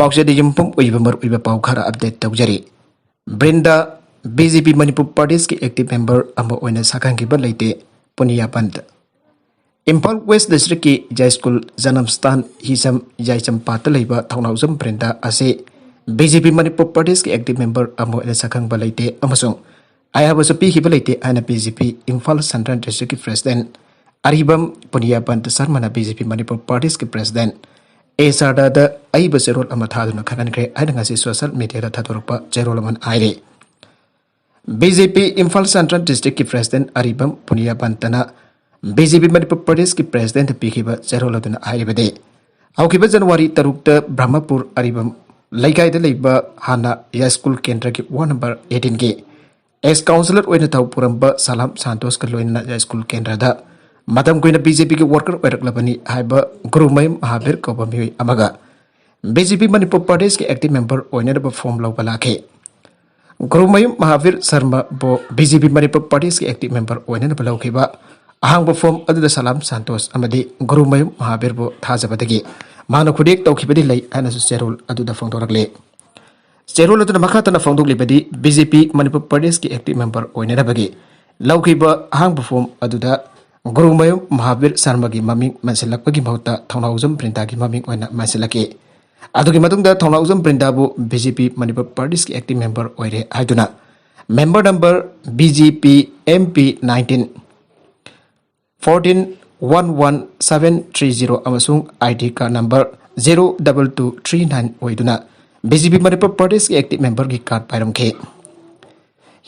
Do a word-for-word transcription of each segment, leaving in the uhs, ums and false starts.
ꯄꯥꯎꯆꯦꯗ ꯌꯨꯝꯐꯝ ꯑꯣꯏꯕ ꯃꯔꯨꯑꯣꯏꯕ ꯄꯥꯎ ꯈꯔ ꯑꯞꯗꯦꯠ ꯇꯧꯖꯔꯤ꯫ ꯕ꯭ꯔꯤꯟꯗꯥ, ꯕꯤ ꯖꯦ ꯄꯤ ꯃꯅꯤꯄꯨꯔ ꯄ꯭ꯔꯗꯦꯁꯀꯤ ꯑꯦꯛꯇꯤꯚ ꯃꯦꯝꯕꯔ ꯑꯃ ꯑꯣꯏꯅ ꯁꯛꯈꯪꯈꯤꯕ ꯂꯩꯇꯦ, ꯄꯨꯅꯤꯌꯥ ꯄꯟꯠ꯫ ꯏꯝꯐꯥꯜ ꯋꯦꯁ ꯗꯤꯁꯇ꯭ꯔꯤꯛꯀꯤ ꯌꯥꯏꯁ꯭ꯀꯨꯜ ꯖꯅꯝꯁ꯭ꯊꯥꯟ ꯍꯤꯁꯝ ꯌꯥꯏꯆꯝꯄꯥꯠꯇ ꯂꯩꯕ ꯊꯧꯅꯥꯎꯖꯝ ꯕ꯭ꯔꯤꯟꯗꯥ ꯑꯁꯤ ꯕꯤ ꯖꯦ ꯄꯤ ꯃꯅꯤꯄꯨꯔ ꯄ꯭ꯔꯗꯦꯁꯀꯤ ꯑꯦꯛꯇꯤꯚ ꯃꯦꯝꯕꯔ ꯑꯃ ꯑꯣꯏꯅ ꯁꯛꯈꯪꯕ ꯂꯩꯇꯦ ꯑꯃꯁꯨꯡ ꯑꯌꯥꯕꯁꯨ ꯄꯤꯈꯤꯕ ꯂꯩꯇꯦ ꯍꯥꯏꯅ ꯕꯤ ꯖꯦ ꯄꯤ ꯏꯝꯐꯥꯜ ꯁꯦꯟꯇ꯭ꯔꯦꯜ ꯗꯤꯁꯇ꯭ꯔꯤꯛꯀꯤ ꯄ꯭ꯔꯦꯁꯤꯗꯦꯟꯠ ꯑꯔꯤꯕꯝ Punia ꯄꯟꯠ ꯁꯔꯃꯅ B J P Manipur ꯄ꯭ꯔꯗꯦꯁꯀꯤ ꯄ꯭ꯔꯦꯁꯤꯗꯦꯟꯠ ꯑꯦ ꯁꯥꯔꯗꯥꯗ ꯑꯏꯕ ꯆꯦꯔꯣꯜ ꯑꯃ ꯊꯥꯗꯨꯅ ꯈꯪꯍꯟꯈ꯭ꯔꯦ ꯍꯥꯏꯅ ꯉꯁꯤ ꯁꯣꯁꯤꯌꯦꯜ ꯃꯤꯗꯤꯌꯥꯗ ꯊꯥꯗꯣꯔꯛꯄ ꯆꯦꯔꯣꯜ ꯑꯃꯅ ꯍꯥꯏꯔꯤ꯫ ꯕꯤ ꯖꯦ ꯄꯤ ꯏꯝꯐꯥꯜ ꯁꯦꯟꯇ꯭ꯔꯦꯜ ꯗꯤꯁꯇ꯭ꯔꯤꯛꯀꯤ ꯄ꯭ꯔꯦꯁꯤꯗꯦꯟꯠ ꯑꯔꯤꯕꯝ Punia ꯄꯟꯇꯅ B J P Manipur ꯄ꯭ꯔꯗꯦꯁꯀꯤ ꯄ꯭ꯔꯦꯁꯤꯗꯦꯟꯠꯇ ꯄꯤꯈꯤꯕ ꯆꯦꯔꯣꯜ ꯑꯗꯨꯅ ꯍꯥꯏꯔꯤꯕꯗꯤ, ꯍꯧꯈꯤꯕ ꯖꯅꯋꯥꯔꯤ ꯇꯔꯨꯛꯇ ꯕ꯭ꯔꯍꯃꯄꯨꯔ ꯑꯔꯤꯕꯝ ꯂꯩꯀꯥꯏꯗ ꯂꯩꯕ ꯍꯥꯟꯅ ꯌꯥꯏꯁ꯭ꯀꯨꯜ ꯀꯦꯟꯗ꯭ꯔꯒꯤ ꯋꯥꯔꯗ ꯅꯝꯕꯔ ꯑꯩꯠꯇꯤꯟꯒꯤ ꯑꯦꯛꯁ ꯀꯥꯎꯟꯁꯤꯂꯔ ꯑꯣꯏꯅ ꯊꯧ ꯄꯨꯔꯝꯕ ꯁꯂꯥꯝ ꯁꯥꯟꯇꯣꯁꯀ ꯂꯣꯏꯅꯅ ꯌꯥꯏꯁ꯭ꯀꯨꯜ ꯀꯦꯟꯗ꯭ꯔꯗ ꯃꯇꯝ ꯀꯨꯏꯅ ꯕꯤ ꯖꯦ ꯄꯤꯒꯤ ꯋꯥꯔꯀꯔ ꯑꯣꯏꯔꯛꯂꯕꯅꯤ ꯍꯥꯏꯕ ꯒꯨꯔꯨꯃꯌꯨꯝ ꯃꯍꯥꯕꯤꯔ ꯀꯧꯕ ꯃꯤꯑꯣꯏ ꯑꯃꯒ ꯕꯤ ꯖꯦ ꯄꯤ ꯃꯅꯤꯄꯨꯔ ꯄ꯭ꯔꯗꯦꯁꯀꯤ ꯑꯦꯛꯇꯤꯚ ꯃꯦꯝꯕꯔ ꯑꯣꯏꯅꯅꯕ ꯐꯣꯔꯝ ꯂꯧꯕ ꯂꯥꯛꯈꯤ꯫ Gurumayum Mahavir ꯁꯔꯃꯕꯨ B J P Manipur ꯄ꯭ꯔꯗꯦꯁꯀꯤ ꯑꯦꯛꯇꯤꯚ ꯃꯦꯝꯕꯔ ꯑꯣꯏꯅꯅꯕ ꯂꯧꯈꯤꯕ ꯑꯍꯥꯡꯕ ꯐꯣꯔꯝ ꯑꯗꯨꯗ ꯁꯂꯥꯝ ꯁꯥꯟꯇꯣꯁ ꯑꯃꯗꯤ ꯒꯨꯔꯨꯃꯌꯨꯝ ꯃꯍꯥꯕꯤꯔꯕꯨ ꯊꯥꯖꯕꯗꯒꯤ ꯃꯍꯥꯛꯅ ꯈꯨꯗꯦꯛ ꯇꯧꯈꯤꯕꯗꯤ ꯂꯩ ꯍꯥꯏꯅꯁꯨ ꯆꯦꯔꯣꯜ ꯑꯗꯨꯗ ꯐꯣꯡꯗꯣꯔꯛꯂꯤ꯫ ꯆꯦꯔꯣꯜ ꯑꯗꯨꯅ ꯃꯈꯥ ꯇꯥꯅ ꯐꯣꯡꯗꯣꯛꯂꯤꯕꯗꯤ, ꯕꯤ ꯖꯦ ꯄꯤ ꯃꯅꯤꯄꯨꯔ ꯄ꯭ꯔꯗꯦꯁꯀꯤ ꯑꯦꯛꯇꯤꯚ ꯃꯦꯝꯕꯔ ꯑꯣꯏꯅꯅꯕꯒꯤ ꯂꯧꯈꯤꯕ ꯑꯍꯥꯡꯕ ꯐꯣꯔꯝ ꯑꯗꯨꯗ ꯒꯨꯔꯨꯃꯌꯨꯝ ꯃꯍꯥꯕꯤꯔ ꯁꯔꯃꯒꯤ ꯃꯃꯤꯡ ꯃꯦꯟꯁꯤꯜꯂꯛꯄꯒꯤ ꯃꯍꯨꯠꯇ ꯊꯧꯅꯥꯎꯖꯝ ꯕ꯭ꯔꯤꯟꯗꯥꯒꯤ ꯃꯃꯤꯡ ꯑꯣꯏꯅ ꯃꯦꯟꯁꯤꯜꯂꯛꯈꯤ꯫ ꯑꯗꯨꯒꯤ ꯃꯇꯨꯡꯗ ꯊꯧꯅꯥꯎꯖꯝ ꯕ꯭ꯔꯤꯟꯗꯥꯕꯨ ꯕꯤ ꯖꯦ ꯄꯤ ꯃꯅꯤꯄꯨꯔ ꯄ꯭ꯔꯗꯦꯁꯀꯤ ꯑꯦꯛꯇꯤꯚ ꯃꯦꯝꯕꯔ ꯑꯣꯏꯔꯦ ꯍꯥꯏꯗꯨꯅ member number B J P M P nineteen fourteen one one seven three zero ꯑꯃꯁꯨꯡ I D card number zero double two three nine ꯑꯣꯏꯗꯨꯅ ꯕꯤ ꯖꯦ ꯄꯤ ꯃꯅꯤꯄꯨꯔ ꯄ꯭ꯔꯗꯦꯁꯀꯤ active ꯃꯦꯝꯕꯔꯒꯤ card ꯄꯥꯏꯔꯝꯈꯤ꯫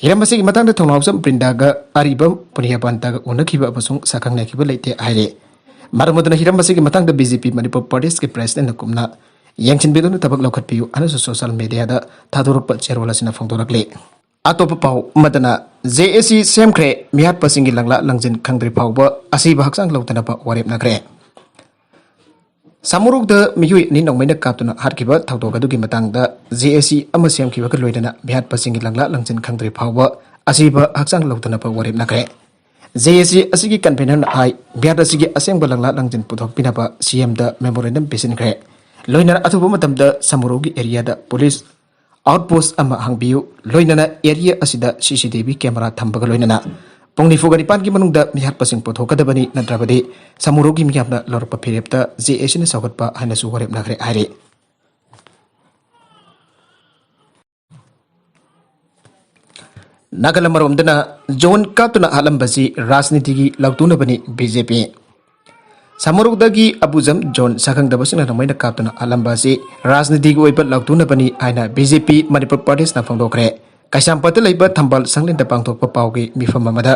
ꯍꯤꯔꯝ ꯑꯁꯤꯒꯤ ꯃꯇꯥꯡꯗ ꯊꯧꯅꯥꯎꯖꯝ ꯕ꯭ꯔꯤꯟꯗꯥꯒ ꯑꯔꯤꯕꯝ ꯄꯨꯅꯤꯌꯥ ꯄꯟꯇꯒ ꯎꯅꯈꯤꯕ ꯑꯃꯁꯨꯡ ꯁꯛꯈꯪꯅꯈꯤꯕ ꯂꯩꯇꯦ ꯍꯥꯏꯔꯤ꯫ ꯃꯔꯝ ꯑꯗꯨꯅ ꯍꯤꯔꯝ ꯑꯁꯤꯒꯤ ꯃꯇꯥꯡꯗ ꯕꯤ ꯖꯦ ꯄꯤ ꯃꯅꯤꯄꯨꯔ ꯄ꯭ꯔꯗꯦꯁꯀꯤ ꯄ꯭ꯔꯦꯁꯤꯗꯦꯟꯠꯅ ꯀꯨꯞꯅ ꯌꯦꯡꯁꯤꯟꯕꯤꯗꯨꯅ ꯊꯕꯛ ꯂꯧꯈꯠꯄꯤꯌꯨ ꯍꯥꯏꯅꯁꯨ ꯁꯣꯁꯤꯌꯦꯜ ꯃꯤꯗꯤꯌꯥꯗ ꯊꯥꯗꯣꯔꯛꯄ ꯆꯦꯔꯣꯜ ꯑꯁꯤꯅ ꯐꯣꯡꯗꯣꯔꯛꯂꯤ꯫ ꯑꯇꯣꯞꯄ ꯄꯥꯎ ꯑꯃꯗꯅ, ꯖꯦ ꯑꯦ ꯁꯤ ꯁꯦꯝꯈ꯭ꯔꯦ, ꯃꯤꯍꯥꯠꯄꯁꯤꯡꯒꯤ ꯂꯪꯂꯥ ꯂꯪꯖꯤꯟ ꯈꯪꯗ꯭ꯔꯤ ꯐꯥꯎꯕ ꯑꯁꯤꯕ ꯍꯛꯆꯥꯡ ꯂꯧꯗꯅꯕ ꯋꯥꯔꯦꯞꯅꯈ꯭ꯔꯦ꯫ ꯁꯃꯨꯔꯧꯗ ꯃꯤꯑꯣꯏ ꯑꯅꯤ ꯅꯣꯡꯃꯩꯅ ꯀꯥꯞꯇꯨꯅ ꯍꯥꯠꯈꯤꯕ ꯊꯧꯗꯣꯛ ꯑꯗꯨꯒꯤ ꯃꯇꯥꯡꯗ ꯖꯦ ꯑꯦ ꯁꯤ ꯑꯃ ꯁꯦꯝꯈꯤꯕꯒ ꯂꯣꯏꯅꯅ ꯃꯤꯍꯥꯠꯄꯁꯤꯡꯒꯤ ꯂꯪꯂꯥ ꯂꯪꯖꯤꯟ ꯈꯪꯗ꯭ꯔꯤ ꯐꯥꯎꯕ ꯑꯁꯤꯕ ꯍꯛꯆꯥꯡ ꯂꯧꯗꯅꯕ ꯋꯥꯔꯦꯞꯅꯈ꯭ꯔꯦ꯫ ꯖꯦ ꯑꯦ ꯁꯤ ꯑꯁꯤꯒꯤ ꯀꯟꯚꯦꯅꯔꯅ ꯍꯥꯏ, ꯃꯤꯍꯥꯠ ꯑꯁꯤꯒꯤ ꯑꯁꯦꯡꯕ ꯂꯪꯂꯥ ꯂꯪꯖꯤꯟ ꯄꯨꯊꯣꯛꯄꯤꯅꯕ ꯁꯤ ꯑꯦꯝꯗ ꯃꯦꯃꯣꯔꯦꯟꯗꯝ ꯄꯤꯁꯤꯟꯈ꯭ꯔꯦ꯫ ꯂꯣꯏꯅꯅ ꯑꯊꯨꯕ ꯃꯇꯝꯗ ꯁꯃꯨꯔꯧꯒꯤ ꯑꯦꯔꯤꯌꯥꯗ ꯄꯨꯂꯤꯁ ꯑꯥꯎꯠ ꯄꯣꯁ ꯑꯃ ꯍꯥꯡꯕꯤꯌꯨ꯫ ꯂꯣꯏꯅꯅ ꯑꯦꯔꯤꯌꯥ ꯑꯁꯤꯗ ꯁꯤ ꯁꯤ ꯇꯤ ꯚꯤ ꯀꯦꯃꯦꯔꯥ ꯊꯝꯕꯒ ꯂꯣꯏꯅꯅ ꯄꯨꯡ ꯅꯤꯐꯨꯒ ꯅꯤꯄꯥꯟꯒꯤ ꯃꯅꯨꯡꯗ ꯃꯤꯍꯥꯠꯄꯁꯤꯡ ꯄꯨꯊꯣꯛꯀꯗꯕꯅꯤ, ꯅꯠꯇ꯭ꯔꯕꯗꯤ ꯁꯃꯨꯔꯧꯒꯤ ꯃꯤꯌꯥꯝꯅ ꯂꯧꯔꯛꯄ ꯐꯤꯔꯦꯞꯇ ꯖꯦ ꯑꯦ ꯁꯤꯅ ꯁꯧꯒꯠꯄ ꯍꯥꯏꯅꯁꯨ ꯋꯥꯔꯦꯞꯅꯈ꯭ꯔꯦ ꯍꯥꯏꯔꯤ꯫ ꯅꯥꯒꯥꯂꯦꯟ ꯃꯔꯣꯝꯗꯅ ꯖꯣꯟ ꯀꯥꯞꯇꯨꯅ ꯍꯥꯠꯂꯝꯕꯁꯤ ꯔꯥꯖꯅꯤꯇꯤꯒꯤ ꯂꯥꯎꯇꯨꯅꯕꯅꯤ ꯕꯤ ꯖꯦ ꯄꯤ꯫ ꯁꯃꯨꯔꯧꯗꯒꯤ ꯑꯕꯨꯖꯝ ꯖꯣꯟ ꯁꯛꯈꯪꯗꯕꯁꯤꯡꯅ ꯅꯣꯡꯃꯩꯅ ꯀꯥꯞꯇꯨꯅ ꯍꯥꯠꯂꯝꯕ ꯑꯁꯤ ꯔꯥꯖꯅꯤꯇꯤꯒꯤ ꯑꯣꯏꯕ ꯂꯥꯎꯇꯨꯅꯕꯅꯤ ꯍꯥꯏꯅ ꯕꯤ ꯖꯦ ꯄꯤ ꯃꯅꯤꯄꯨꯔ ꯄ꯭ꯔꯗꯦꯁꯅ ꯐꯣꯡꯗꯣꯛꯈ꯭ꯔꯦ꯫ ꯀꯩꯁꯥꯝꯄꯥꯠꯇ ꯂꯩꯕ ꯊꯝꯕꯥꯜ ꯁꯪꯂꯦꯟꯗ ꯄꯥꯡꯊꯣꯛꯄ ꯄꯥꯎꯒꯤ ꯃꯤꯐꯝ ꯑꯃꯗ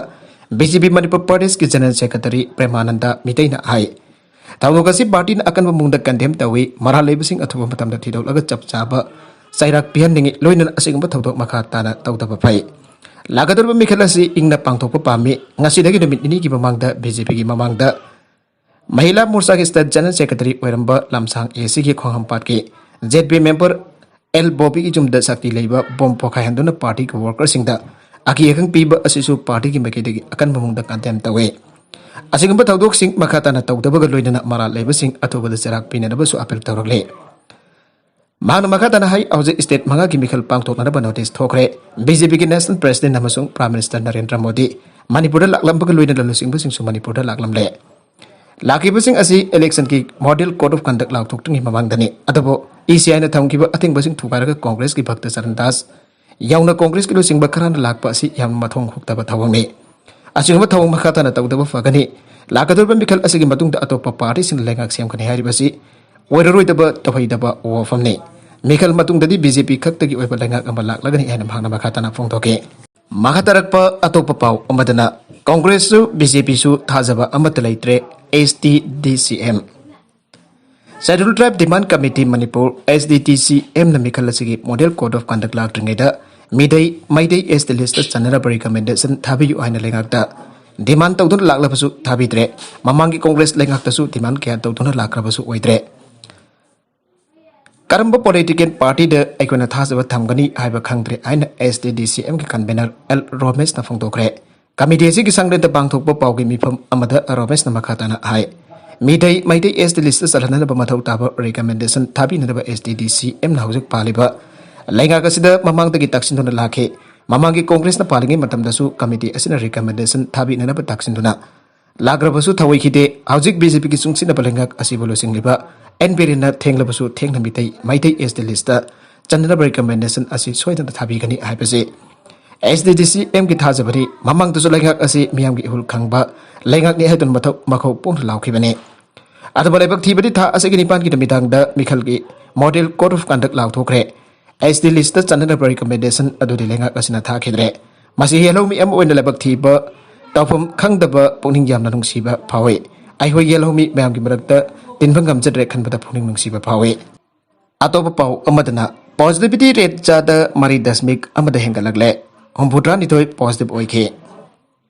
ꯕꯤ ꯖꯦ ꯄꯤ ꯃꯅꯤꯄꯨꯔ ꯄ꯭ꯔꯗꯦꯁꯀꯤ ꯖꯦꯅꯔꯦꯜ ꯁꯦꯀ꯭ꯔꯦꯇꯔꯤ ꯄ꯭ꯔꯦꯃꯥꯅꯟꯗ ꯃꯤꯇꯩꯅ ꯍꯥꯏ, ꯊꯧꯗꯣꯛ ꯑꯁꯤ ꯄꯥꯔꯇꯤꯅ ꯑꯀꯟꯕ ꯃꯑꯣꯡꯗ ꯀꯟꯗꯦꯝ ꯇꯧꯏ꯫ ꯃꯔꯥꯜ ꯂꯩꯕꯁꯤꯡ ꯑꯊꯨꯕ ꯃꯇꯝꯗ ꯊꯤꯗꯣꯛꯂꯒ ꯆꯞ ꯆꯥꯕ ꯆꯩꯔꯥꯛ ꯄꯤꯍꯟꯅꯤꯡꯏ꯫ ꯂꯣꯏꯅꯅ ꯑꯁꯤꯒꯨꯝꯕ ꯊꯧꯗꯣꯛ ꯃꯈꯥ ꯇꯥꯅ ꯇꯧꯗꯕ ꯐꯩ꯫ ꯂꯥꯛꯀꯗꯧꯔꯤꯕ ꯃꯤꯈꯜ ꯑꯁꯤ ꯏꯪꯅ ꯄꯥꯡꯊꯣꯛꯄ ꯄꯥꯝꯃꯤ꯫ ꯉꯁꯤꯗꯒꯤ ꯅꯨꯃꯤꯠ ꯅꯤꯅꯤꯒꯤ ꯃꯃꯥꯡꯗ ꯕꯤ ꯖꯦ ꯄꯤꯒꯤ ꯃꯃꯥꯡꯗ ꯃꯍꯤꯂꯥ ꯃꯣꯔꯆꯥꯒꯤ ꯁ꯭ꯇꯦꯠ ꯖꯦꯅꯔꯦꯜ ꯁꯦꯀ꯭ꯔꯦꯇꯔꯤ ꯑꯣꯏꯔꯝꯕ ꯂꯝꯁꯥꯡ ꯑꯦ ꯁꯤꯒꯤ ꯈꯣꯡꯍꯥꯝꯄꯥꯠꯀꯤ ꯖꯦꯠ ꯕꯤ ꯃꯦꯝꯕꯔ ꯑꯦꯜ ꯕꯣꯕꯤꯒꯤ ꯌꯨꯝꯗ ꯁꯛꯇꯤ ꯂꯩꯕ ꯕꯣꯝ ꯄꯣꯈꯥꯏꯍꯟꯗꯨꯅ ꯄꯥꯔꯇꯤꯒꯤ ꯋꯥꯔꯀꯔꯁꯤꯡꯗ ꯑꯀꯤ ꯑꯈꯪ ꯄꯤꯕ ꯑꯁꯤꯁꯨ ꯄꯥꯔꯇꯤꯒꯤ ꯃꯥꯏꯀꯩꯗꯒꯤ ꯑꯀꯟꯕ ꯃꯑꯣꯡꯗ ꯀꯟꯗꯦꯝ ꯇꯧꯏ꯫ ꯑꯁꯤꯒꯨꯝꯕ ꯊꯧꯗꯣꯛꯁꯤꯡ ꯃꯈꯥ ꯇꯥꯅ ꯇꯧꯗꯕꯒ ꯂꯣꯏꯅꯅ ꯃꯔꯥꯜ ꯂꯩꯕꯁꯤꯡ ꯑꯊꯨꯕꯗ ꯆꯩꯔꯥꯛ ꯄꯤꯅꯅꯕꯁꯨ ꯑꯄꯤꯜ ꯇꯧꯔꯛꯂꯤ꯫ ꯃꯍꯥꯛꯅ ꯃꯈꯥ ꯇꯥꯅ ꯍꯥꯏ, ꯍꯧꯖꯤꯛ ꯁ꯭ꯇꯦꯠ ꯃꯉꯥꯒꯤ ꯃꯤꯈꯜ ꯄꯥꯡꯊꯣꯛꯅꯅꯕ ꯅꯣꯇꯤꯁ ꯊꯣꯛꯈ꯭ꯔꯦ꯫ ꯕꯤ ꯖꯦ ꯄꯤꯒꯤ ꯅꯦꯁꯅꯦꯜ ꯄ꯭ꯔꯦꯁꯤꯗꯦꯟꯠ ꯑꯃꯁꯨꯡ ꯄ꯭ꯔꯥꯏꯝ ꯃꯤꯅꯤꯁꯇꯔ ꯅꯔꯦꯟꯗ꯭ꯔ ꯃꯣꯗꯤ ꯃꯅꯤꯄꯨꯔꯗ ꯂꯥꯛꯂꯝꯕꯒ ꯂꯣꯏꯅꯅ ꯂꯨꯆꯤꯡꯕꯁꯤꯡꯁꯨ ꯃꯅꯤꯄꯨꯔꯗ ꯂꯥꯛꯂꯝꯂꯦ꯫ ꯂꯥꯛꯈꯤꯕꯁꯤꯡ ꯑꯁꯤ ꯏꯂꯦꯛꯁꯟꯒꯤ ꯃꯣꯗꯦꯜ ꯀꯣꯗ ꯑꯣꯐ ꯀꯟꯗꯛ ꯂꯥꯎꯊꯣꯛꯇ꯭ꯔꯤꯉꯩ ꯃꯃꯥꯡꯗꯅꯤ꯫ ꯑꯗꯨꯕꯨ ꯏ ꯁꯤ ꯑꯥꯏꯅ ꯊꯝꯈꯤꯕ ꯑꯊꯤꯡꯕꯁꯤꯡ ꯊꯨꯒꯥꯏꯔꯒ ꯀꯣꯡꯒ꯭ꯔꯦꯁꯀꯤ ꯚꯛꯇ ꯆꯔꯟ ꯗꯥꯁ ꯌꯥꯎꯅ ꯀꯣꯡꯒ꯭ꯔꯦꯁꯀꯤ ꯂꯨꯆꯤꯡꯕ ꯈꯔꯅ ꯂꯥꯛꯄ ꯑꯁꯤ ꯌꯥꯝꯅ ꯃꯊꯣꯡ ꯍꯨꯛꯇꯕ ꯊꯧꯑꯣꯡꯅꯤ꯫ ꯑꯁꯤꯒꯨꯝꯕ ꯊꯧꯑꯣꯡ ꯃꯈꯥ ꯇꯥꯅ ꯇꯧꯗꯕ ꯐꯒꯅꯤ꯫ ꯂꯥꯛꯀꯗꯧꯔꯤꯕ ꯃꯤꯈꯜ ꯑꯁꯤꯒꯤ ꯃꯇꯨꯡꯗ ꯑꯇꯣꯞꯄ ꯄꯥꯔꯇꯤꯁꯤꯡꯅ ꯂꯩꯉꯥꯛ ꯁꯦꯝꯒꯅꯤ ꯍꯥꯏꯔꯤꯕꯁꯤ ꯑꯣꯏꯔꯔꯣꯏꯗꯕ ꯇꯧꯍꯩꯗꯕ ꯋꯥꯐꯝꯅꯤ꯫ ꯃꯤꯈꯜ ꯃꯇꯨꯡꯗꯗꯤ ꯕꯤ ꯖꯦ ꯄꯤ ꯈꯛꯇꯒꯤ ꯑꯣꯏꯕ ꯂꯩꯉꯥꯛ ꯑꯃ ꯂꯥꯛꯂꯒꯅꯤ ꯍꯥꯏꯅ ꯃꯍꯥꯛꯅ ꯃꯈꯥ ꯇꯥꯅ ꯐꯣꯡꯗꯣꯛꯈꯤ꯫ ꯃꯈꯥ ꯇꯥꯔꯛꯄ ꯑꯇꯣꯞꯄ ꯄꯥꯎ ꯑꯃꯗꯅ ꯀꯣꯡꯒ꯭ꯔꯦꯁꯁꯨ ꯕꯤ ꯖꯦ ꯄꯤꯁꯨ ꯊꯥꯖꯕ ꯑꯃꯠꯇ ꯂꯩꯇ꯭ꯔꯦ, ꯑꯦꯁ T D C M. Schedule tribe demand committee Manipur, S D T C ꯑꯦꯝꯅ ꯃꯤꯈꯜ ꯑꯁꯤꯒꯤ ꯃꯣꯗꯦꯜ ꯀꯣꯗ ꯑꯣꯐ ꯀꯟꯗꯛ ꯂꯥꯛꯇ꯭ꯔꯤꯉꯩꯗ ꯃꯤꯗꯩ, ꯃꯩꯇꯩ ꯑꯦꯁ ꯇꯤ ꯂꯤꯁꯇ ꯆꯟꯅꯅꯕ ꯔꯤꯀꯃꯦꯟꯗꯦꯁꯟ ꯊꯥꯕꯤꯌꯨ ꯍꯥꯏꯅ ꯂꯩꯉꯥꯛꯇ ꯗꯤꯃꯥꯟ ꯇꯧꯗꯨꯅ ꯂꯥꯛꯂꯕꯁꯨ ꯊꯥꯕꯤꯗ꯭ꯔꯦ꯫ ꯃꯃꯥꯡꯒꯤ ꯀꯣꯡꯒ꯭ꯔꯦꯁ ꯂꯩꯉꯥꯛꯇꯁꯨ ꯗꯤꯃꯥꯟ ꯀꯌꯥ ꯇꯧꯗꯨꯅ ꯂꯥꯛꯈ꯭ꯔꯕꯁꯨ ꯑꯣꯏꯗ꯭ꯔꯦ꯫ ꯀꯔꯝꯕ ꯄꯣꯂꯤꯇꯤꯀꯦꯜ ꯄꯥꯔꯇꯤꯗ ꯑꯩꯈꯣꯏꯅ ꯊꯥꯖꯕ ꯊꯝꯒꯅꯤ ꯍꯥꯏꯕ ꯈꯪꯗ꯭ꯔꯦ ꯍꯥꯏꯅ ꯑꯦꯁ ꯇꯤ ꯗꯤ ꯁꯤ ꯑꯦꯝꯒꯤ ꯀꯟꯚꯦꯅꯔ ꯑꯦꯜ ꯔꯣꯃꯦꯁꯅ ꯐꯣꯡꯗꯣꯛꯈ꯭ꯔꯦ꯫ ꯀꯃꯤꯇꯤ ꯑꯁꯤꯒꯤ ꯁꯪꯂꯦꯟꯗ ꯄꯥꯡꯊꯣꯛꯄ ꯄꯥꯎꯒꯤ ꯃꯤꯐꯝ ꯑꯃꯗ ꯔꯣꯃꯦꯁꯅ ꯃꯈꯥ ꯇꯥꯅ ꯍꯥꯏ, Meitei Meitei S T list ꯆꯜꯍꯟꯅꯅꯕ ꯃꯊꯧ ꯇꯥꯕ ꯔꯤꯀꯃꯦꯟꯗꯦꯁꯟ ꯊꯥꯕꯤꯅꯅꯕ ꯑꯦꯁ ꯇꯤ ꯗꯤ ꯁꯤ ꯑꯦꯝꯅ ꯍꯧꯖꯤꯛ ꯄꯥꯜꯂꯤꯕ ꯂꯩꯉꯥꯛ ꯑꯁꯤꯗ ꯃꯃꯥꯡꯗꯒꯤ ꯇꯛꯁꯤꯟꯗꯨꯅ ꯂꯥꯛꯈꯤ꯫ ꯃꯃꯥꯡꯒꯤ ꯀꯣꯡꯒ꯭ꯔꯦꯁꯅ ꯄꯥꯜꯂꯤꯉꯩ ꯃꯇꯝꯗꯁꯨ ꯀꯃꯤꯇꯤ ꯑꯁꯤꯅ ꯔꯤꯀꯃꯦꯟꯗꯦꯁꯟ ꯊꯥꯕꯤꯅꯅꯕ ꯇꯛꯁꯤꯟꯗꯨꯅ ꯂꯥꯛꯂꯕꯁꯨ ꯊꯧꯑꯣꯏꯈꯤꯗꯦ꯫ ꯍꯧꯖꯤꯛ ꯕꯤ ꯖꯦ ꯄꯤꯒꯤ ꯆꯨꯡꯁꯤꯟꯅꯕ ꯂꯩꯉꯥꯛ ꯑꯁꯤꯕꯨ ꯂꯣꯏꯁꯤꯜꯂꯤꯕ ꯑꯦꯟ ꯕꯤꯔꯦꯟꯅ ꯊꯦꯡꯂꯕꯁꯨ ꯊꯦꯡꯅ Meitei Meitei S T list ꯆꯟꯅꯅꯕ ꯔꯤꯀꯃꯦꯟꯗꯦꯁꯟ ꯑꯁꯤ ꯁꯣꯏꯗꯅ ꯊꯥꯕꯤꯒꯅꯤ ꯍꯥꯏꯕꯁꯤ ꯑꯦꯁ ꯇꯤ ꯗꯤ ꯁꯤ ꯑꯦꯝꯒꯤ ꯊꯥꯖꯕꯅꯤ꯫ ꯃꯃꯥꯡꯗꯁꯨ ꯂꯩꯉꯥꯛ ꯑꯁꯤ ꯃꯤꯌꯥꯝꯒꯤ ꯏꯍꯨꯜ ꯈꯪꯕ ꯂꯩꯉꯥꯛꯅꯤ ꯍꯥꯏꯗꯨꯅ ꯃꯊꯧ ꯃꯈꯧ ꯄꯣꯡꯅ ꯂꯥꯎꯈꯤꯕꯅꯤ꯫ ꯑꯗꯨꯕꯨ ꯂꯥꯏꯕꯛ ꯊꯤꯕꯗꯤ ꯊꯥ ꯑꯁꯤꯒꯤ ꯅꯤꯄꯥꯟꯒꯤ ꯅꯨꯃꯤꯗꯥꯡꯗ ꯃꯤꯈꯜꯒꯤ ꯃꯣꯗꯦꯜ ꯀꯣꯗ ꯑꯣꯐ ꯀꯟꯗꯛ ꯂꯥꯎꯊꯣꯛꯈ꯭ꯔꯦ꯫ ꯑꯦꯁ ꯇꯤ ꯂꯤꯁꯇ ꯆꯟꯅꯅꯕ ꯔꯤꯀꯃꯦꯟꯗꯦꯁꯟ ꯑꯗꯨꯗꯤ ꯂꯩꯉꯥꯛ ꯑꯁꯤꯅ ꯊꯥꯈꯤꯗ꯭ꯔꯦ꯫ ꯃꯁꯤ ꯌꯦꯜꯍꯧꯃꯤ ꯑꯃ ꯑꯣꯏꯅ ꯂꯥꯏꯕꯛ ꯊꯤꯕ, ꯇꯧꯐꯝ ꯈꯪꯗꯕ, ꯄꯨꯛꯅꯤꯡ ꯌꯥꯝꯅ ꯅꯨꯡꯁꯤꯕ ꯐꯥꯎꯏ꯫ ꯑꯩꯈꯣꯏ ꯌꯦꯜꯍꯧꯃꯤ ꯃꯌꯥꯝꯒꯤ ꯃꯔꯛꯇ ꯇꯤꯟꯕ ꯉꯝꯖꯗ꯭ꯔꯦ ꯈꯟꯕꯗ ꯄꯨꯛꯅꯤꯡ ꯅꯨꯡꯁꯤꯕ ꯐꯥꯎꯏ꯫ ꯑꯇꯣꯞꯄ ꯄꯥꯎ ꯑꯃꯗꯅ, ꯄꯣꯖꯤꯇꯤꯚꯤꯇꯤ ꯔꯦꯠ ꯆꯥꯗ ꯃꯔꯤ ꯗꯁꯃꯤꯛ ꯑꯃꯗ ꯍꯦꯟꯒꯠꯂꯛꯂꯦ, ꯍꯨꯝꯐꯨꯇꯔꯥꯅꯤꯊꯣꯏ ꯄꯣꯖꯤꯇꯤꯚ ꯑꯣꯏꯈꯤ꯫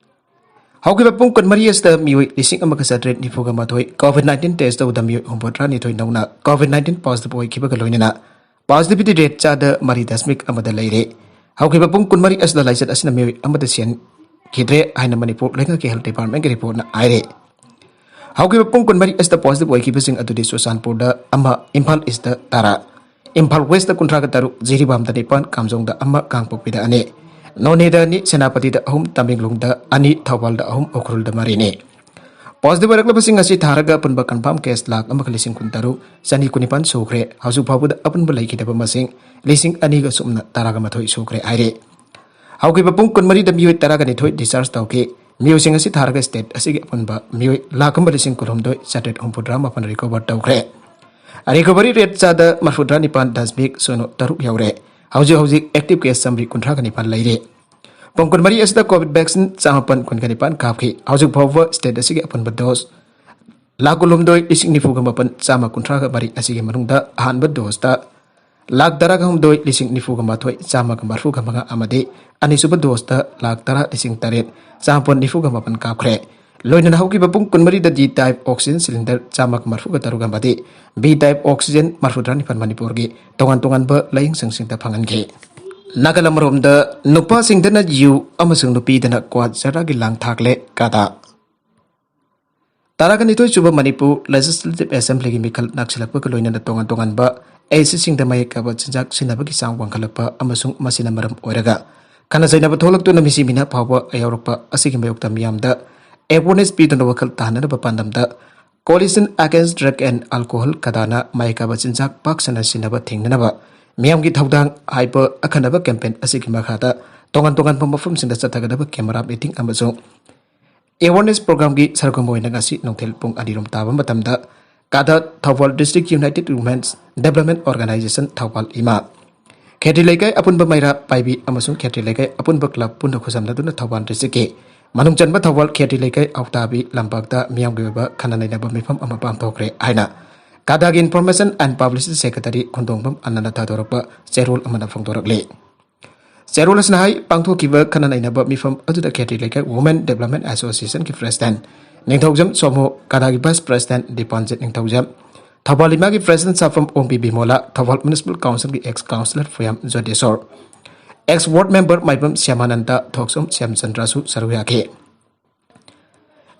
ꯍꯧꯈꯤꯕ ꯄꯨꯡ ꯀꯨꯟꯃꯔꯤ ꯑꯁꯤꯗ ꯃꯤꯑꯣꯏ ꯂꯤꯁꯤꯡ ꯑꯃꯒ ꯆꯥꯇ꯭ꯔꯦꯠ ꯅꯤꯐꯨꯒ ꯃꯥꯊꯣꯏ ꯀꯣꯚꯤꯗ ꯅꯥꯏꯟꯇꯤꯟ ꯇꯦꯁ ꯇꯧꯕꯗ ꯃꯤꯑꯣꯏ ꯍꯨꯝꯐꯨꯇꯔꯥꯅꯤꯊꯣꯏ ꯅꯧꯅ ꯀꯣꯚꯤꯗ ꯅꯥꯏꯟꯇꯤꯟ ꯄꯣꯖꯤꯇꯤꯚ ꯑꯣꯏꯈꯤꯕꯒ ꯂꯣꯏꯅꯅ ꯄꯣꯖꯤꯇꯤꯚꯤꯇꯤ ꯔꯦꯠ ꯆꯥꯗ ꯃꯔꯤ ꯗꯁꯃꯤꯛ ꯑꯃꯗ ꯂꯩꯔꯦ꯫ ꯍꯧꯈꯤꯕ ꯄꯨꯡ ꯀꯨꯟꯃꯔꯤ ꯑꯁꯤꯗ ꯂꯥꯏꯆꯠ ꯑꯁꯤꯅ ꯃꯤꯑꯣꯏ ꯑꯃꯗ ꯁꯤꯍꯟꯈꯤꯗ꯭ꯔꯦ ꯍꯥꯏꯅ ꯃꯅꯤꯄꯨꯔ ꯂꯩꯉꯥꯛꯀꯤ ꯍꯦꯜꯊ ꯗꯤꯄꯥꯔꯠꯃꯦꯟꯒꯤ ꯔꯤꯄꯣꯔꯠꯅ ꯍꯥꯏꯔꯦ꯫ ꯍꯧꯈꯤꯕ ꯄꯨꯡ ꯀꯨꯟꯃꯔꯤ ꯑꯁꯤꯗ ꯄꯣꯖꯤꯇꯤꯚ ꯑꯣꯏꯈꯤꯕꯁꯤꯡ ꯑꯗꯨꯗꯤ ꯆꯨꯔꯆꯥꯟꯄꯨꯔꯗ ꯑꯃ, ꯏꯝꯐꯥꯜ ꯏꯁꯇ ꯇꯔꯥ, ꯏꯝꯐꯥꯜ ꯋꯦꯁꯇ ꯀꯨꯟꯊ꯭ꯔꯥꯒ ꯇꯔꯨꯛ, ꯖꯤꯔꯤꯕꯥꯝꯗ ꯅꯤꯄꯥꯟ, ꯀꯥꯝꯖꯣꯡꯗ ꯑꯃ, ꯀꯥꯡꯄꯣꯛꯄꯤꯗ ꯑꯅꯤ, ꯅꯣꯅꯦꯗ ꯑꯅꯤ, ꯁꯦꯅꯥꯄꯇꯤꯗ ꯑꯍꯨꯝ, ꯇꯃꯦꯡꯂꯣꯡꯗ ꯑꯅꯤ, ꯊꯧꯕꯥꯜꯗ ꯑꯍꯨꯝ, ꯎꯈ꯭ꯔꯨꯜꯗ ꯃꯔꯤꯅꯤ꯫ ꯄꯣꯖꯤꯇꯤꯚ ꯑꯣꯏꯔꯛꯂꯕꯁꯤꯡ ꯑꯁꯤ ꯊꯥꯔꯒ ꯑꯄꯨꯟꯕ ꯀꯟꯐꯥꯔꯝ ꯀꯦꯁ ꯂꯥꯈ ꯑꯃꯒ ꯂꯤꯁꯤꯡ ꯀꯨꯟꯇꯔꯨꯛ, ꯆꯅꯤ ꯀꯨꯟꯅꯤꯄꯥꯟ ꯁꯨꯈ꯭ꯔꯦ꯫ ꯍꯧꯖꯤꯛ ꯐꯥꯎꯕꯗ ꯑꯄꯨꯟꯕ ꯂꯩꯈꯤꯗꯕ ꯃꯁꯤꯡ ꯂꯤꯁꯤꯡ ꯑꯅꯤꯒ ꯁꯨꯞꯅ ꯇꯔꯥꯒ ꯃꯥꯊꯣꯏ ꯁꯨꯈ꯭ꯔꯦ ꯍꯥꯏꯔꯦ꯫ ꯍꯧꯈꯤꯕ ꯄꯨꯡ ꯀꯨꯟꯃꯔꯤꯗ ꯃꯤꯑꯣꯏ ꯇꯔꯥꯒ ꯅꯤꯊꯣꯏ ꯗꯤꯁꯆꯥꯔꯖ ꯇꯧꯈꯤ꯫ ꯃꯤꯑꯣꯏꯁꯤꯡ ꯑꯁꯤ ꯊꯥꯔꯒ ꯁ꯭ꯇꯦꯠ ꯑꯁꯤꯒꯤ ꯑꯄꯨꯟꯕ ꯃꯤꯑꯣꯏ ꯂꯥꯈ ꯑꯃ ꯂꯤꯁꯤꯡ ꯀꯨꯟꯍꯨꯝꯗꯣꯏ ꯆꯥꯇ꯭ꯔꯦꯠ ꯍꯨꯝꯐꯨꯇꯔꯥ ꯃꯥꯄꯟ ꯔꯤꯀꯣꯚꯔ ꯇꯧꯈ꯭ꯔꯦ꯫ ꯔꯤꯀꯣꯚꯔꯤ ꯔꯦꯠ ꯆꯥꯗ ꯃꯔꯐꯨꯇꯔꯥ ꯅꯤꯄꯥꯟ ꯗꯁꯃꯤꯛ ꯁꯤꯅꯣ ꯇꯔꯨꯛ ꯌꯧꯔꯦ꯫ ꯍꯧꯖꯤꯛ ꯍꯧꯖꯤꯛ ꯑꯦꯛꯇꯤꯚ ꯀꯦꯁ ꯆꯥꯃꯔꯤ ꯀꯨꯟꯊ꯭ꯔꯥꯒ ꯅꯤꯄꯥꯟ ꯂꯩꯔꯦ꯫ ꯄꯨꯡ ꯀꯨꯟꯃꯔꯤ ꯑꯁꯤꯗ ꯀꯣꯚꯤꯗ ꯚꯦꯛꯁꯤꯟ ꯆꯥꯃꯥꯄꯟ ꯀꯨꯟꯒ ꯅꯤꯄꯥꯟ ꯀꯥꯞꯈꯤ꯫ ꯍꯧꯖꯤꯛ ꯐꯥꯎꯕ ꯁ꯭ꯇꯦꯠ ꯑꯁꯤꯒꯤ ꯑꯄꯨꯟꯕ ꯗꯣꯁ ꯂꯥꯈ ꯀꯨꯟꯍꯨꯝꯗꯣꯏ ꯂꯤꯁꯤꯡ ꯅꯤꯐꯨꯒ ꯃꯥꯄꯟ ꯆꯥꯝꯃ ꯀꯨꯟꯊ꯭ꯔꯥꯒ ꯃꯔꯤ ꯑꯁꯤꯒꯤ ꯃꯅꯨꯡꯗ ꯑꯍꯥꯟꯕ ꯗꯣꯁꯇ ꯂꯥꯈ ꯇꯔꯥꯒ ꯍꯨꯝꯗꯣꯏ ꯂꯤꯁꯤꯡ ꯅꯤꯐꯨꯒ ꯃꯥꯊꯣꯏ ꯆꯥꯝꯃꯒ ꯃꯔꯐꯨꯒ ꯃꯉꯥ ꯑꯃꯗꯤ ꯑꯅꯤꯁꯨꯕ ꯗꯣꯁꯇ ꯂꯥꯈ ꯇꯔꯥ ꯂꯤꯁꯤꯡ ꯇꯔꯦꯠ ꯆꯥꯝꯃꯥꯄꯟ ꯅꯤꯐꯨꯒ ꯃꯥꯄꯟ ꯀꯥꯞꯈ꯭ꯔꯦ꯫ ꯂꯣꯏꯅꯅ ꯍꯧꯈꯤꯕ ꯄꯨꯡ ꯀꯨꯟꯃꯔꯤꯗ ꯗꯤ ꯇꯥꯏꯞ ꯑꯣꯛꯁꯤꯖꯦꯟ ꯁꯤꯂꯤꯟꯗꯔ ꯆꯥꯝꯃꯒ ꯃꯔꯐꯨꯒ ꯇꯔꯨꯛ ꯑꯃꯗꯤ ꯕꯤ ꯇꯥꯏꯞ ꯑꯣꯛꯁꯤꯖꯦꯟ ꯃꯔꯐꯨꯇꯔꯥ ꯅꯤꯄꯥꯟ ꯃꯅꯤꯄꯨꯔꯒꯤ ꯇꯣꯉꯥꯟ ꯇꯣꯉꯥꯟꯕ ꯂꯥꯏꯌꯦꯡꯁꯪꯁꯤꯡꯗ ꯐꯪꯍꯟꯈꯤ꯫ ꯅꯥꯒꯥꯂꯝ ꯑꯃꯔꯣꯝꯗ ꯅꯨꯄꯥꯁꯤꯡꯗꯅ ꯌꯨ ꯑꯃꯁꯨꯡ ꯅꯨꯄꯤꯗꯅ ꯀ꯭ꯋꯥ ꯆꯔꯥꯒꯤ ꯂꯥꯡ ꯊꯥꯛꯂꯦ꯫ ꯀꯥꯗꯥ꯫ ꯇꯔꯥꯒ ꯅꯤꯊꯣꯏ ꯁꯨꯕ ꯃꯅꯤꯄꯨꯔ ꯂꯦꯖꯤꯁꯂꯦꯇꯤꯚ ꯑꯦꯁꯦꯝꯕ꯭ꯂꯤꯒꯤ ꯃꯤꯈꯜ ꯅꯛꯁꯤꯜꯂꯛꯄꯒ ꯂꯣꯏꯅꯅ ꯇꯣꯉꯥꯟ ꯇꯣꯉꯥꯟꯕ ꯑꯦꯁꯤꯁꯤꯡꯗ ꯃꯍꯩ ꯀꯥꯕ ꯆꯤꯟꯖꯥꯛ ꯁꯤꯖꯤꯟꯅꯕꯒꯤ ꯆꯥꯡ ꯋꯥꯡꯈꯠꯂꯛꯄ ꯑꯃꯁꯨꯡ ꯃꯁꯤꯅ ꯃꯔꯝ ꯑꯣꯏꯔꯒ ꯈꯠꯅ ꯆꯩꯅꯕ ꯊꯣꯛꯂꯛꯇꯨꯅ ꯃꯤꯁꯤ ꯃꯤꯅ ꯐꯥꯎꯕ ꯌꯥꯎꯔꯛꯄ ꯑꯁꯤꯒꯤ ꯃꯥꯌꯣꯛꯇ ꯃꯤꯌꯥꯝꯗ awareness ꯄꯤꯗꯨꯅ ꯋꯥꯈꯜ ꯇꯥꯍꯟꯅꯕ ꯄꯥꯟꯗꯝꯗ Coalition Against Drug and Alcohol, ꯀꯗꯥꯅ ꯃꯍꯩ ꯀꯥꯕ ꯆꯤꯟꯖꯥꯛ ꯄꯥꯛ ꯁꯟꯅ ꯁꯤꯖꯤꯟꯅꯕ ꯊꯤꯡꯅꯅꯕ ꯃꯤꯌꯥꯝꯒꯤ ꯊꯧꯗꯥꯡ ꯍꯥꯏꯕ ꯑꯈꯟꯅꯕ ꯀꯦꯝꯄꯦꯟ ꯑꯁꯤꯒꯤ ꯃꯈꯥꯗ ꯇꯣꯉꯥꯟ ꯇꯣꯉꯥꯟꯕ ꯃꯐꯝꯁꯤꯡꯗ ꯆꯠꯊꯒꯗꯕ ꯀꯦꯃꯦꯔꯥ ꯃꯤꯇꯤꯡ ꯑꯃꯁꯨꯡ ꯑꯦꯋꯥꯔꯅꯦꯁ ꯄ꯭ꯔꯣꯒ꯭ꯔꯥꯝꯒꯤ ꯁꯔꯨꯛ ꯑꯃ ꯑꯣꯏꯅ ꯉꯁꯤ ꯅꯨꯡꯊꯤꯜ ꯄꯨꯡ ꯑꯅꯤꯔꯣꯝ ꯇꯥꯕ ꯃꯇꯝꯗ ꯀꯥꯗ Thoubal District United Women's Development Organisation Thoubal ꯏꯃꯥ, ꯈꯦꯇ꯭ꯔꯤ ꯂꯩꯀꯥꯏ ꯑꯄꯨꯟꯕ ꯃꯩꯔꯥ ꯄꯥꯏꯕꯤ ꯑꯃꯁꯨꯡ ꯈꯦꯇ꯭ꯔꯤ ꯂꯩꯀꯥꯏ ꯑꯄꯨꯟꯕ ꯀ꯭ꯂꯕ ꯄꯨꯟꯅ ꯈꯨꯠꯁꯝꯅꯗꯨꯅ ꯊꯧꯕꯥꯜ ꯗꯤꯁꯇ꯭ꯔꯤꯛꯀꯤ ꯃꯅꯨꯡ ꯆꯟꯕ ꯊꯧꯕꯥꯜ ꯈꯦꯇ꯭ꯔꯤ ꯂꯩꯀꯥꯏ ꯑꯧꯇꯥꯕꯤ ꯂꯝꯄꯥꯛꯇ ꯃꯤꯌꯥꯝꯒꯤ ꯑꯣꯏꯕ ꯈꯟꯅ ꯅꯩꯅꯕ ꯃꯤꯐꯝ ꯑꯃ ꯄꯥꯡꯊꯣꯛꯈ꯭ꯔꯦ ꯍꯥꯏꯅ ꯀꯥꯗꯥꯒꯤ Information and Publicity Secretary ꯈꯨꯟꯗꯣꯡꯕꯝ ꯑꯅꯟꯅ ꯊꯥꯗꯣꯔꯛꯄ ꯆꯦꯔꯣꯜ ꯑꯃꯅ ꯐꯣꯡꯗꯣꯔꯛꯂꯤ꯫ ꯆꯦꯔꯣꯜ ꯑꯁꯤꯅ ꯍꯥꯏ, ꯄꯥꯡꯊꯣꯛꯈꯤꯕ ꯈꯟꯅ ꯅꯩꯅꯕ ꯃꯤꯐꯝ ꯑꯗꯨꯗ ꯈꯦꯇ꯭ꯔꯤ ꯂꯩꯀꯥꯏ Women Development Association ꯒꯤ President ꯅꯤꯡꯊꯧꯖꯝ ꯁꯣꯃꯨ, ꯀꯥꯗꯥꯒꯤ Vice President ꯗꯤꯄꯥꯟꯖꯤꯠ ꯅꯤꯡꯊꯧꯖꯝ, ꯊꯧꯕꯥꯜ ꯏꯃꯥꯒꯤ President ꯁꯥꯐꯝ ꯑꯣꯡꯕꯤ ꯕꯤꯃꯣꯂꯥ, ꯊꯧꯕꯥꯜ Municipal Council ꯒꯤ Ex Councillor ꯐꯨꯌꯥꯝ ꯖꯣꯗꯦꯁꯣꯔ, Ex Ward Member ꯃꯥꯏꯕꯝ ꯁ꯭ꯌꯥꯃꯥꯅꯟꯗ, ꯊꯣꯛꯆꯣꯝ ꯁ꯭ꯌꯥꯝꯆꯟꯗ꯭ꯔꯁꯨ ꯁꯔꯨꯛ ꯌꯥꯈꯤ꯫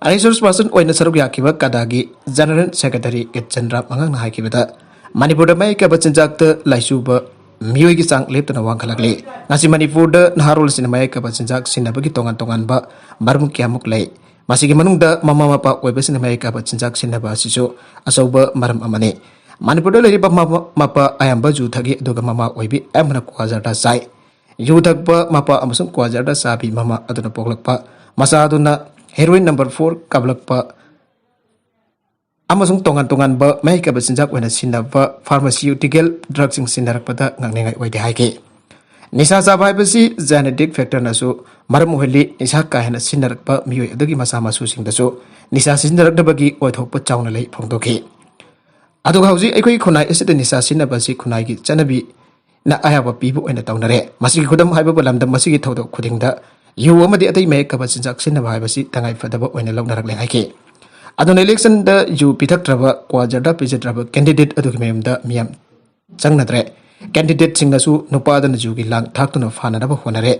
Resource Person ꯑꯣꯏꯅ ꯁꯔꯨꯛ ꯌꯥꯈꯤꯕ ꯀꯥꯗꯥꯒꯤ General Secretary ꯀꯤꯠꯆꯟ ꯔꯥꯝ ꯑꯉꯥꯡꯅ ꯍꯥꯏꯈꯤꯕꯗ, ꯃꯅꯤꯄꯨꯔꯗ ꯃꯍꯩ ꯀꯥꯕ ꯆꯤꯟꯖꯥꯛꯇ ꯂꯥꯏꯆꯨꯕ ꯃꯤꯑꯣꯏꯒꯤ ꯆꯥꯡ ꯂꯦꯞꯇꯅ ꯋꯥꯡꯈꯠꯂꯛꯂꯤ꯫ ꯉꯁꯤ ꯃꯅꯤꯄꯨꯔꯗ ꯅꯍꯥꯔꯣꯜꯁꯤꯡꯅ ꯃꯍꯩ ꯀꯥꯕ ꯆꯤꯟꯖꯥꯛ ꯁꯤꯖꯤꯟꯅꯕꯒꯤ ꯇꯣꯉꯥꯟ ꯇꯣꯉꯥꯟꯕ ꯃꯔꯝ ꯀꯌꯥꯃꯨꯛ ꯂꯩ꯫ ꯃꯁꯤꯒꯤ ꯃꯅꯨꯡꯗ ꯃꯃꯥ ꯃꯄꯥ ꯑꯣꯏꯕꯁꯤꯡꯅ ꯃꯍꯩ ꯀꯥꯕ ꯆꯤꯟꯖꯥꯛ ꯁꯤꯖꯤꯟꯅꯕ ꯑꯁꯤꯁꯨ ꯑꯆꯧꯕ ꯃꯔꯝ ꯑꯃꯅꯤ꯫ ꯃꯅꯤꯄꯨꯔꯗ ꯂꯩꯔꯤꯕ ꯃꯃꯥ ꯃꯄꯥ ꯑꯌꯥꯝꯕ ꯌꯨ ꯊꯛꯏ, ꯑꯗꯨꯒ ꯃꯃꯥ ꯑꯣꯏꯕꯤ ꯑꯌꯥꯝꯕꯅ ꯀ꯭ꯋꯥ ꯖꯔꯗꯥ ꯆꯥꯏ꯫ ꯌꯨ ꯊꯛꯄ ꯃꯄꯥ ꯑꯃꯁꯨꯡ ꯀ꯭ꯋꯥ ꯖꯔꯗꯥ ꯆꯥꯕꯤ ꯃꯃꯥ ꯑꯗꯨꯅ ꯄꯣꯛꯂꯛꯄ ꯃꯆꯥ ꯑꯗꯨꯅ heroin number four ꯀꯥꯞꯂꯛꯄ ꯑꯃꯁꯨꯡ ꯇꯣꯉꯥꯟ ꯇꯣꯉꯥꯟꯕ ꯃꯍꯩ ꯀꯥꯕ ꯆꯤꯟꯖꯥꯛ ꯑꯣꯏꯅ ꯁꯤꯖꯤꯟꯅꯕ pharmaceutical drugꯁꯤꯡ ꯁꯤꯖꯤꯟꯅꯔꯛꯄꯗ ꯉꯛꯅꯤꯡꯉꯥꯏ ꯑꯣꯏꯗꯦ ꯍꯥꯏꯈꯤ꯫ ꯅꯤꯁꯥ ꯆꯥꯕ ꯍꯥꯏꯕꯁꯤ genetic factorꯅꯁꯨ ꯃꯔꯝ ꯑꯣꯏꯍꯜꯂꯤ꯫ ꯅꯤꯁꯥ ꯀꯥ ꯍꯦꯟꯅ ꯁꯤꯖꯤꯟꯅꯔꯛꯄ ꯃꯤꯑꯣꯏ ꯑꯗꯨꯒꯤ ꯃꯆꯥ ꯃꯁꯨꯁꯤꯡꯗꯁꯨ ꯅꯤꯁꯥ ꯁꯤꯖꯤꯟꯅꯔꯛꯅꯕꯒꯤ ꯑꯣꯏꯊꯣꯛꯄ ꯆꯥꯎꯅ ꯂꯩ ꯐꯣꯡꯗꯣꯛꯈꯤ꯫ ꯑꯗꯨꯒ ꯍꯧꯖꯤꯛ ꯑꯩꯈꯣꯏꯒꯤ ꯈꯨꯟꯅꯥꯏ ꯑꯁꯤꯗ ꯅꯤꯁꯥ ꯁꯤꯖꯤꯟꯅꯕ ꯑꯁꯤ ꯈꯨꯟꯅꯥꯏꯒꯤ ꯆꯠꯅꯕꯤꯅ ꯑꯌꯥꯕ ꯄꯤꯕ ꯑꯣꯏꯅ ꯇꯧꯅꯔꯦ꯫ ꯃꯁꯤꯒꯤ ꯈꯨꯗꯝ ꯍꯥꯏꯕ ꯄꯣꯠꯂꯝꯗ ꯃꯁꯤꯒꯤ ꯊꯧꯗꯣꯛ ꯈꯨꯗꯤꯡꯗ ꯌꯨ ꯑꯃꯗꯤ ꯑꯇꯩ ꯃꯍꯩ ꯀꯥꯕ ꯆꯤꯟꯖꯥꯛ ꯁꯤꯖꯤꯟꯅꯕ ꯍꯥꯏꯕꯁꯤ ꯇꯉꯥꯏ ꯐꯗꯕ ꯑꯣꯏꯅ ꯂꯧꯅꯔꯛꯂꯦ ꯍꯥꯏꯈꯤ꯫ ꯑꯗꯨꯅ electionꯗ ꯌꯨ ꯄꯤꯊꯛꯇ꯭ꯔꯕ, ꯀ꯭ꯋꯥ ꯖꯔꯗꯥ ꯄꯤꯖꯗ꯭ꯔꯕ candidate ꯑꯗꯨꯒꯤ ꯃꯌꯨꯝꯗ ꯃꯤꯌꯥꯝ ꯆꯪꯅꯗ꯭ꯔꯦ꯫ Candidateꯁꯤꯡꯅꯁꯨ ꯅꯨꯄꯥꯗꯅ ꯌꯨꯒꯤ ꯂꯥꯡ ꯊꯥꯛꯇꯨꯅ ꯐꯥꯅꯅꯕ ꯍꯣꯠꯅꯔꯦ,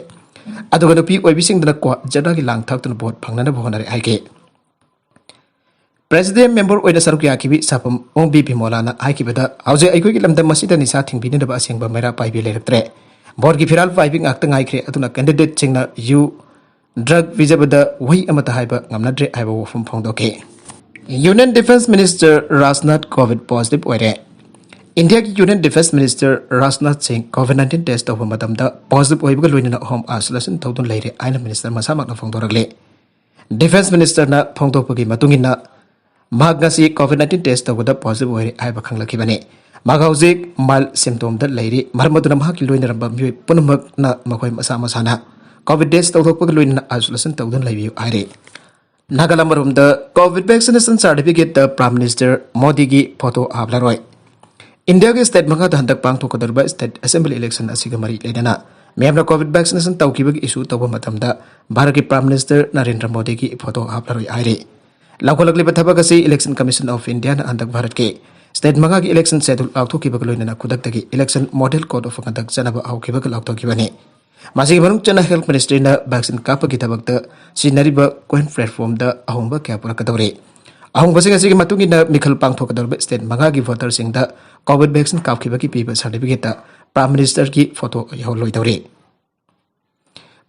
ꯑꯗꯨꯒ ꯅꯨꯄꯤ ꯑꯣꯏꯕꯤꯁꯤꯡꯗꯨꯅ ꯀ꯭ꯋꯥ ꯖꯔꯗꯥꯒꯤ ꯂꯥꯡ ꯊꯥꯛꯇꯨꯅ vote ꯐꯪꯅꯅꯕ ꯍꯣꯠꯅꯔꯦ ꯍꯥꯏꯈꯤ꯫ ꯄ꯭ꯔꯦꯁꯤꯗꯦꯟ ꯃꯦꯝꯕꯔ ꯑꯣꯏꯅ ꯁꯔꯨꯛ ꯌꯥꯈꯤꯕꯤ ꯁꯥꯐꯝ ꯑꯣꯡꯕꯤ ꯕꯤꯃꯣꯂꯥꯅ ꯍꯥꯏꯈꯤꯕꯗ, ꯍꯧꯖꯤꯛ ꯑꯩꯈꯣꯏꯒꯤ ꯂꯝꯗꯝ ꯑꯁꯤꯗ ꯅꯤꯁꯥ ꯊꯤꯡꯕꯤꯅꯕ ꯑꯁꯦꯡꯕ ꯃꯩꯔꯥ ꯄꯥꯏꯕꯤ ꯂꯩꯔꯛꯇ꯭ꯔꯦ꯫ ꯚꯣꯠꯀꯤ ꯐꯤꯔꯥꯜ ꯄꯥꯏꯕꯤ ꯉꯥꯛꯇ ꯉꯥꯏꯈ꯭ꯔꯦ꯫ ꯑꯗꯨꯅ ꯀꯦꯟꯗꯤꯗꯦꯠꯁꯤꯡꯅ ꯌꯨ, ꯗ꯭ꯔꯒ ꯄꯤꯖꯕꯗ ꯋꯥꯍꯩ ꯑꯃꯠꯇ ꯍꯥꯏꯕ ꯉꯝꯅꯗ꯭ꯔꯦ ꯍꯥꯏꯕ ꯋꯥꯐꯝ ꯐꯣꯡꯗꯣꯛꯈꯤ꯫ Union defence minister Rajnath COVID positive ꯑꯣꯏꯔꯦ꯫ ꯏꯟꯗꯤꯌꯥꯒꯤ ꯌꯨꯅꯤꯌꯟ ꯗꯤꯐꯦꯟꯁ ꯃꯤꯅꯤꯁꯇꯔ ꯔꯥꯖꯅꯥꯊ ꯁꯤꯡ ꯀꯣꯚꯤꯗ ꯅꯥꯏꯟꯇꯤꯟ ꯇꯦꯁ ꯇꯧꯕ ꯃꯇꯝꯗ ꯄꯣꯖꯤꯇꯤꯚ ꯑꯣꯏꯕꯒ ꯂꯣꯏꯅꯅ ꯍꯣꯝ ꯑꯥꯏꯁꯣꯂꯦꯁꯟ ꯇꯧꯗꯨꯅ ꯂꯩꯔꯦ ꯍꯥꯏꯅ ꯃꯤꯅꯤꯁꯇꯔ ꯃꯁꯥꯃꯛꯅ ꯐꯣꯡꯗꯣꯔꯛꯂꯦ꯫ ꯗꯤꯐꯦꯟꯁ ꯃꯤꯅꯤꯁꯇꯔꯅ ꯐꯣꯡꯗꯣꯛꯄꯒꯤ ꯃꯇꯨꯡ ꯏꯟꯅ, ꯃꯍꯥꯛ ꯉꯁꯤ ꯀꯣꯚꯤꯗ ꯅꯥꯏꯟꯇꯤꯟ ꯇꯦꯁ ꯇꯧꯕꯗ ꯄꯣꯖꯤꯇꯤꯚ ꯑꯣꯏꯔꯦ ꯍꯥꯏꯕ ꯈꯪꯂꯛꯈꯤꯕꯅꯤ꯫ ꯃꯍꯥꯛ ꯍꯧꯖꯤꯛ ꯃꯥꯏꯜ ꯁꯤꯝꯇꯣꯝꯗ ꯂꯩꯔꯤ꯫ ꯃꯔꯝ ꯑꯗꯨꯅ ꯃꯍꯥꯛꯀꯤ ꯂꯣꯏꯅꯔꯝꯕ ꯃꯤꯑꯣꯏ ꯄꯨꯝꯅꯃꯛꯅ ꯃꯈꯣꯏ ꯃꯁꯥ ꯃꯁꯥꯅ ꯀꯣꯚꯤꯗ ꯇꯦꯁ ꯇꯧꯊꯣꯛꯄꯒ ꯂꯣꯏꯅꯅ ꯑꯥꯏꯁꯣꯂꯦꯁꯟ ꯇꯧꯗꯨꯅ ꯂꯩꯕꯤꯌꯨ ꯍꯥꯏꯔꯤ꯫ ꯅꯥꯒꯥꯂꯥꯟ ꯃꯔꯨꯝꯗ ꯀꯣꯚꯤꯗ ꯚꯦꯛꯁꯤꯅꯦꯁꯟ ꯁꯥꯔꯇꯤꯐꯤꯀꯦꯠꯇ ꯄ꯭ꯔꯥꯏꯝ ꯃꯤꯅꯤꯁꯇꯔ ꯃꯣꯗꯤꯒꯤ ꯐꯣꯇꯣ ꯍꯥꯞꯂꯔꯣꯏ꯫ ꯏꯟꯗꯤꯌꯥꯒꯤ ꯁ꯭ꯇꯦꯠ ꯃꯉꯥꯗ ꯍꯟꯗꯛ ꯄꯥꯡꯊꯣꯛꯀꯗꯧꯔꯤꯕ ꯁ꯭ꯇꯦꯠ ꯑꯦꯁꯦꯝꯕ꯭ꯂꯤ ꯏꯂꯦꯛꯁꯟ ꯑꯁꯤꯒ ꯃꯔꯤ ꯂꯩꯅꯅ ꯃꯤꯌꯥꯝꯅ ꯀꯣꯚꯤꯗ ꯚꯦꯛꯁꯤꯅꯦꯁꯟ ꯇꯧꯈꯤꯕꯒꯤ ꯏꯁꯨ ꯇꯧꯕ ꯃꯇꯝꯗ ꯚꯥꯔꯠꯀꯤ ꯄ꯭ꯔꯥꯏꯝ ꯃꯤꯅꯤꯁꯇꯔ ꯅꯔꯦꯟꯗ꯭ꯔ ꯃꯣꯗꯤꯒꯤ ꯐꯣꯇꯣ ꯍꯥꯞꯂꯔꯣꯏ ꯍꯥꯏꯔꯤ꯫ ꯂꯧꯈꯠꯂꯛꯂꯤꯕ ꯊꯕꯛ ꯑꯁꯤ ꯏꯂꯦꯛꯁꯟ ꯀꯃꯤꯁꯟ ꯑꯣꯐ ꯏꯟꯗꯤꯌꯥꯅ ꯍꯟꯗꯛ ꯚꯥꯔꯠꯀꯤ ꯁ꯭ꯇꯦꯠ ꯃꯉꯥꯒꯤ ꯏꯂꯦꯛꯁꯟ ꯁꯦꯗꯨꯜ ꯂꯥꯎꯊꯣꯛꯈꯤꯕꯒ ꯂꯣꯏꯅꯅ ꯈꯨꯗꯛꯇꯒꯤ election model code of conduct ꯆꯠꯅꯕ ꯍꯧꯈꯤꯕꯒ ꯂꯥꯎꯊꯣꯛꯈꯤꯕꯅꯤ꯫ ꯃꯁꯤꯒꯤ ꯃꯅꯨꯡ ꯆꯟꯅ ꯍꯦꯜꯊ ꯃꯤꯅꯤꯁꯇ꯭ꯔꯤꯅ ꯚꯦꯛꯁꯤꯟ ꯀꯥꯞꯄꯒꯤ ꯊꯕꯛꯇ ꯁꯤꯖꯤꯟꯅꯔꯤꯕ ꯀꯣꯏꯟ ꯄ꯭ꯂꯦꯠꯐꯣꯔꯝꯗ ꯑꯍꯣꯡꯕ ꯀꯌꯥ ꯄꯨꯔꯛꯀꯗꯧꯔꯤ꯫ ꯑꯍꯣꯡꯕꯁꯤꯡ ꯑꯁꯤꯒꯤ ꯃꯇꯨꯡ ꯏꯟꯅ ꯃꯤꯈꯜ ꯄꯥꯡꯊꯣꯛꯀꯗꯧꯔꯤꯕ ꯁ꯭ꯇꯦꯠ ꯃꯉꯥꯒꯤ ꯚꯣꯇꯔꯁꯤꯡꯗ ꯀꯣꯚꯤꯗ ꯚꯦꯛꯁꯤꯟ ꯀꯥꯞꯈꯤꯕꯒꯤ ꯄꯤꯕ ꯁꯥꯔꯇꯤꯐꯤꯀꯦꯠꯇ ꯄ꯭ꯔꯥꯏꯝ ꯃꯤꯅꯤꯁꯇꯔꯒꯤ ꯐꯣꯇꯣ ꯌꯥꯎꯍꯜꯂꯣꯏꯗꯧꯔꯤ꯫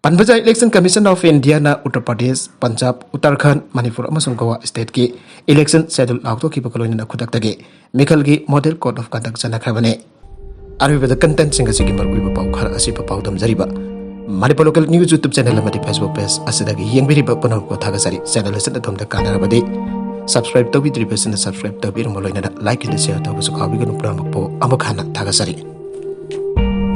ꯄꯟꯕꯖꯥ ꯏꯂꯦꯛꯁꯟ ꯀꯃꯤꯁꯟ ꯑꯣꯐ ꯏꯟꯗꯤꯌꯥꯅ ꯎꯠꯇꯔ ꯄ꯭ꯔꯗꯦꯁ, ꯄꯟꯖꯥꯕ, ꯎꯠꯇꯔꯈꯟꯗ, ꯃꯅꯤꯄꯨꯔ ꯑꯃꯁꯨꯡ ꯒꯣꯋꯥ ꯁ꯭ꯇꯦꯠꯀꯤ ꯏꯂꯦꯛꯁꯟ ꯁꯦꯗꯨꯜ ꯂꯥꯎꯊꯣꯛꯈꯤꯕꯒ ꯂꯣꯏꯅꯅ ꯈꯨꯗꯛꯇꯒꯤ ꯃꯤꯈꯜꯒꯤ ꯃꯣꯗꯦꯜ ꯀꯣꯗ ꯑꯣꯐ ꯀꯟꯗꯛ ꯆꯠꯅꯈ꯭ꯔꯕꯅꯤ꯫ ꯑꯔꯣꯏꯕꯗ ꯀꯟꯇꯦꯟꯠꯁꯤꯡ ꯑꯁꯤꯒꯤ ꯃꯔꯨꯑꯣꯏꯕ ꯄꯥꯎ ꯈꯔ ꯑꯁꯤꯕꯨ ꯄꯥꯎꯗꯝꯖꯔꯤꯕ Manipur local news YouTube channel ꯑꯃꯗꯤ ꯐꯦꯁꯕꯨꯛ ꯄꯦꯖ ꯑꯁꯤꯗꯒꯤ ꯌꯦꯡꯕꯤꯔꯤꯕ ꯄꯨꯝꯅꯃꯛꯄꯨ ꯊꯥꯒꯠꯆꯔꯤ꯫ ꯆꯦꯅꯦꯜ ꯑꯁꯤꯅ ꯑꯗꯣꯝꯗ ꯀꯥꯟꯅꯔꯕꯗꯤ ꯁꯕꯁꯀ꯭ꯔꯥꯏꯕ ꯇꯧꯕꯤꯗ꯭ꯔꯤꯕꯁꯤꯡꯅ ꯁꯕꯁꯀ꯭ꯔꯥꯏꯕ ꯇꯧꯕꯤꯔꯝꯕ ꯂꯣꯏꯅꯅ ꯂꯥꯏꯛ ꯑꯃꯗꯤ ꯁꯤꯌꯔ ꯇꯧꯕꯁꯨ ꯀꯥꯎꯕꯤꯒꯅꯨ꯫ ꯄꯨꯝꯅꯃꯛꯄꯨ ꯑꯃꯨꯛ ꯍꯟꯅ ꯊꯥꯒꯠꯆꯔꯤ꯫